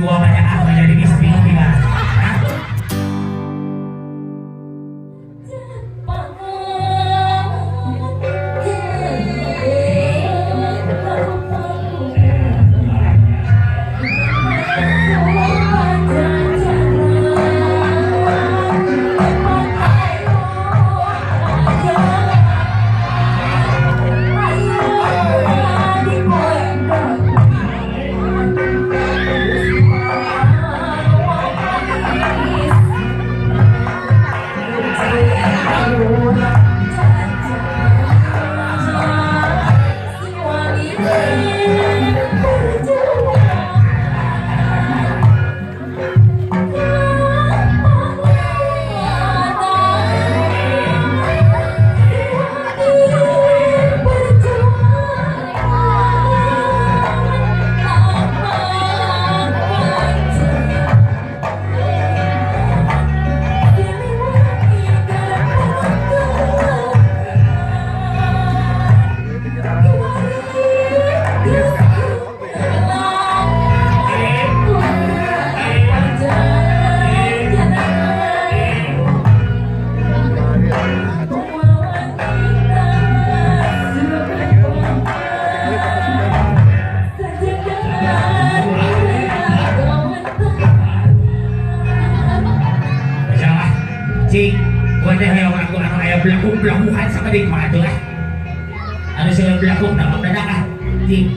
Wa banyak ah menjadi istri gimana? Hah? Cing, gua teh hayang aku anu aya belakung-belakukan sakedik mah atuh ah. Anu seueur belakung na mah ah. Cing.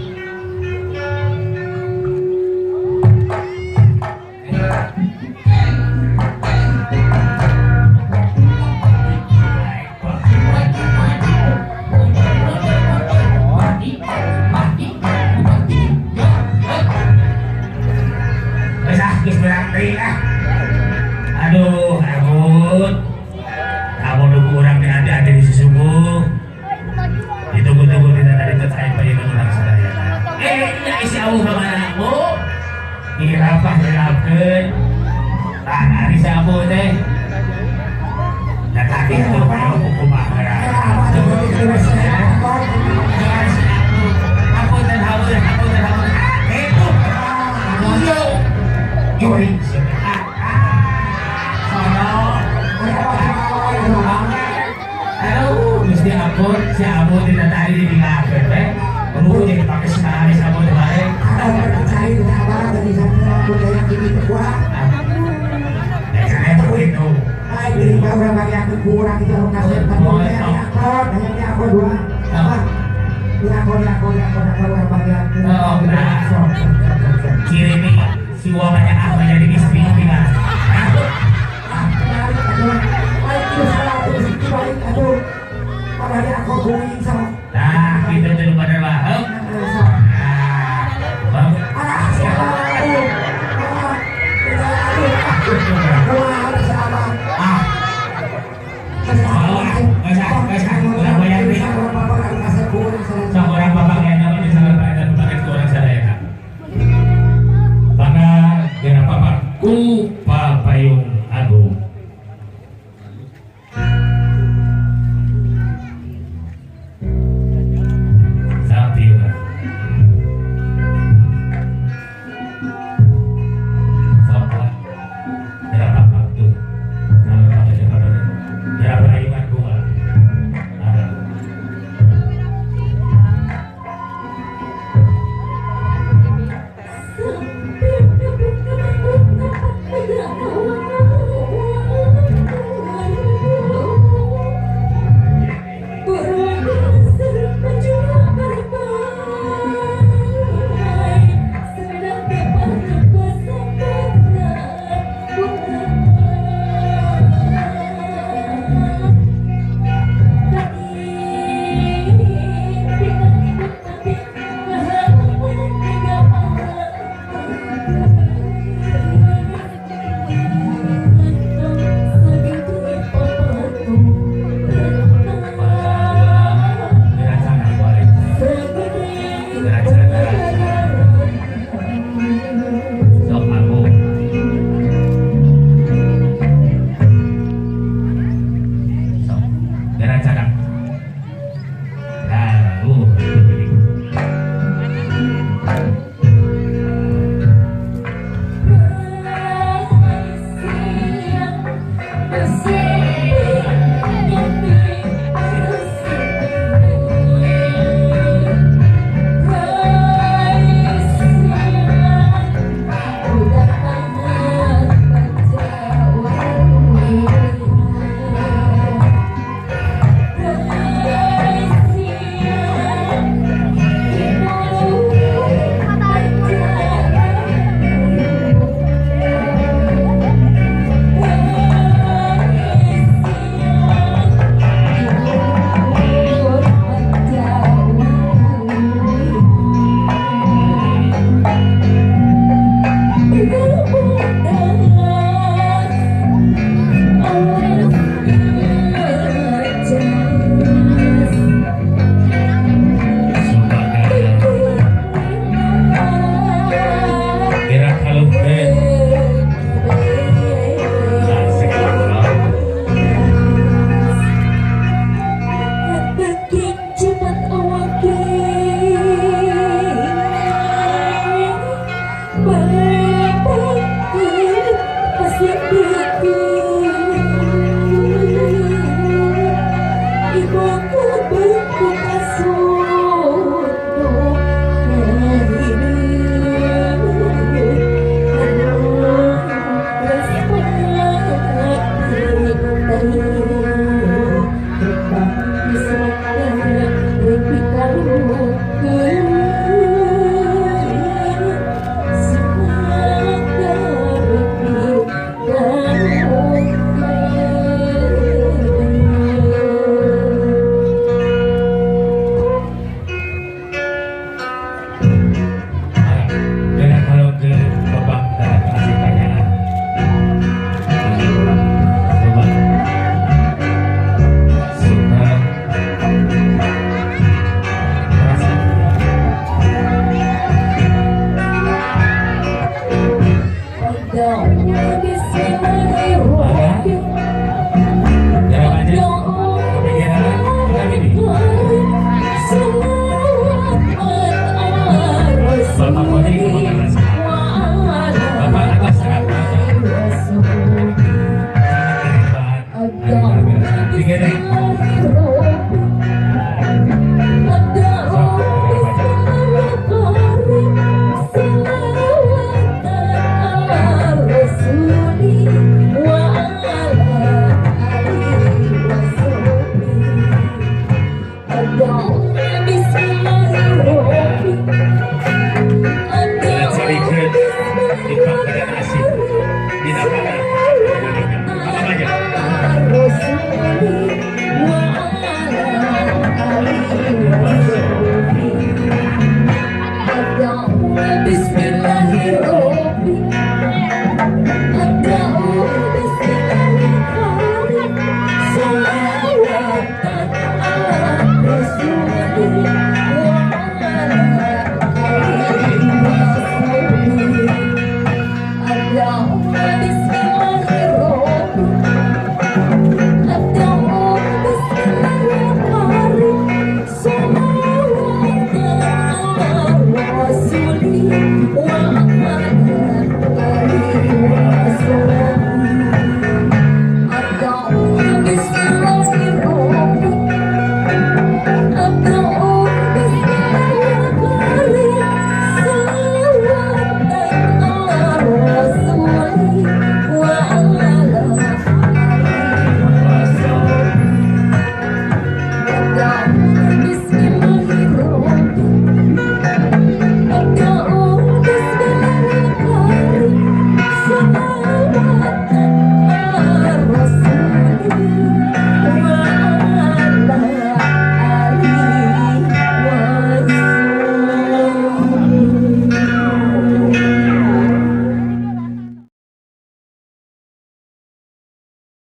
Geus ah, geus beurang deui ah. Aduh, ampun. Kamu nunggu orang di ada di susuku. Ditunggu-tunggu tidak dari terkait bayi orang sadaya. Iya isi awu ka mana? Bu. Dirapah dirapkeun. Tah ari si abu teh. Da tadi tuh kayo kumaha. Ampun dan hamun, ampun dan hamun. Ah, itu. Iya. Juring. Aduh, mesti ampun, si ampun tidak tadi dibingahkeun teh. Perlu jadi pakai sekali si ampun kemarin. Ya saya begitu. Oh, nah. Ciri ini si wa banyak ah menjadi istri gimana? Hah? Nah,